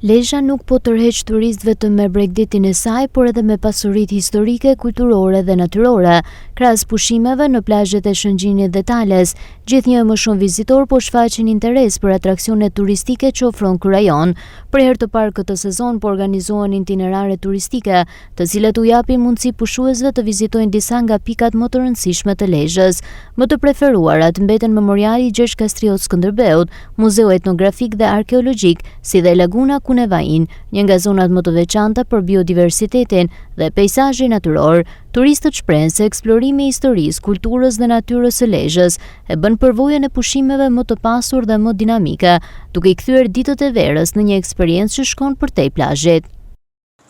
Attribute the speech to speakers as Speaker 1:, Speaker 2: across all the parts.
Speaker 1: Lezha nuk po tërheq turistë vetëm me bregdetin e saj, por edhe me pasuritë historike, kulturore dhe natyrore. Krahas pushimeve në plazhet e Shëngjinit dhe Tales, gjithnjë e më shumë vizitorë po shfaqin interes për atraksionet turistike që ofron ky rajon. Për herë të parë këtë sezon po organizohen itinerare turistike, të cilat u japin mundësi pushuesve të vizitojnë disa nga pikat më të rëndësishme të Lezhës. Më të preferuarat mbeten memoriali i Gjergj Kastriot Skënderbeut, Muzeu Etnografik dhe Arkeologjik, si dhe Laguna Kunevain, një nga zonat më të veçanta për biodiversitetin dhe peisazhin natyror. Turistët shprehen se eksplorimi i historisë, kulturës dhe natyrës së Lezhës e bën përvojën e pushimeve më të pasur dhe më dinamike, duke i kthyer ditët e verës në një eksperiencë që shkon përtej plazhit.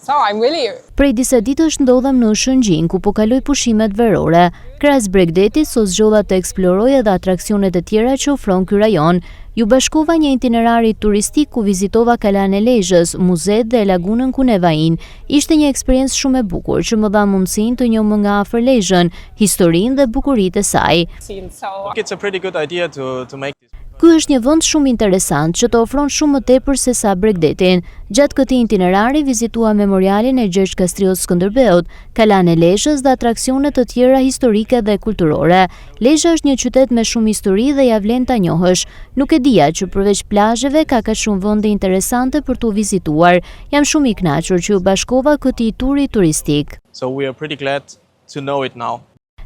Speaker 2: So I'm really
Speaker 1: Prej disa ditësh ndodhem në Shëngjin, ku po kaloj pushimet verore. Krahas bregdetit, sot zgjodha të eksploroj edhe atraksionet e tjera që ofron ky rajon. Iu bashkova një itinerari turistik ku vizitova Kalanë e Lezhës, muzetë dhe lagunën Kunevain. Ishte një eksperiencë shumë e bukur që më dha mundësinë të njoh më nga afër Lezhën, historinë dhe bukuritë e saj.
Speaker 2: seen. So
Speaker 3: It's a pretty good idea to, to make this.
Speaker 1: Ky është një vend shumë interesant që të ofron shumë më tepër se sa bregdetin. Gjatë këtij itinerari vizituam memorialin e Gjergj Kastriot Skënderbeut, Kalanë e Lezhës dhe atraksione të tjera historike dhe kulturore. Lezha është një qytet me shumë histori dhe ja vlen ta njohësh. Nuk e dija që përveç plazheve ka kaq shumë vende interesante për t'u vizituar. Jam shumë i kënaqur që iu bashkova këtij turi turistik.
Speaker 3: So we are pretty glad to know it now.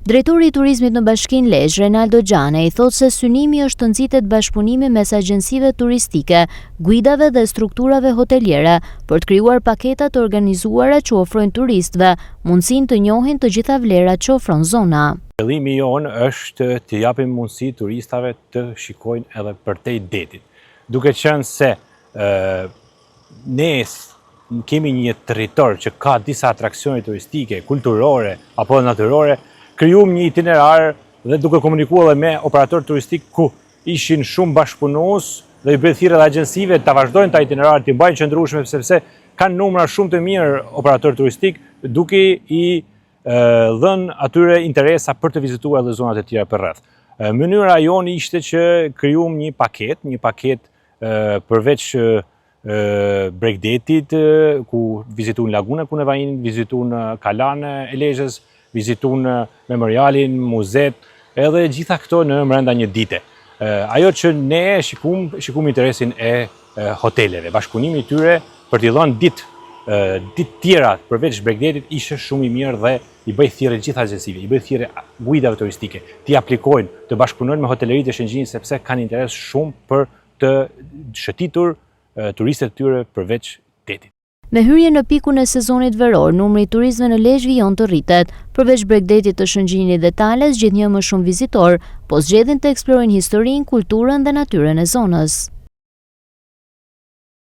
Speaker 1: Drejtori i turizmit në Bashkinë Lezhë, Renaldo Gjane, i thotë se synimi është të nxitet bashkëpunimi mes agjencive turistike, guidave dhe strukturave hoteliere për të krijuar paketa të organizuara që ofrojnë turistëve mundësinë të njohin të gjitha vlerat që ofron zona.
Speaker 4: Qëllimi jonë është të japim mundësi turistave të shikojnë edhe përtej detit. Duke qenë se ë, ne kemi një territor që ka disa atraksione turistike, kulturore apo natyrore, krijuam një itinerar dhe duke komunikuar edhe me operatorë turistik ku ishin shumë bashkëpunues dhe i bëj thirrje edhe agjencive ta vazhdojnë ta itinerar, t'i mbajnë qëndrueshme sepse kanë numra shumë të mirë operatorë turistik duke i dhënë atyre interesa për të vizituar edhe zonat e tjera përreth. Mënyra jonë ishte që krijuam një paket, një paket përveç bregdetit, ku vizituan Lagunën e Kunevainit, vizituan Kalanë e Lezhës, vizituan memorialin, muzet, edhe gjitha këto në brenda një dite. Ajo që ne shikum, shikum interesin e hoteleve, bashkëpunimi i tyre për t'i dhënë ditë ditë tjera përveç bregdetit ishte shumë i mirë dhe i bëj thirrje gjitha agjencive, i bëj thirrje guidave turistike, t'i aplikojnë, të bashkëpunojnë me hoteleritë e Shëngjinit sepse kanë interes shumë për të shëtitur turistët e tyre përveç detit.
Speaker 1: Me hyrje në pikun e sezonit veror, numri i turistëve në Lezhë vijon të rritet. Përveç bregdetit të Shëngjinit dhe Tales, gjithnjë më shumë vizitorë po zgjedhin të eksplorojnë historinë, kulturën dhe natyrën e zonës.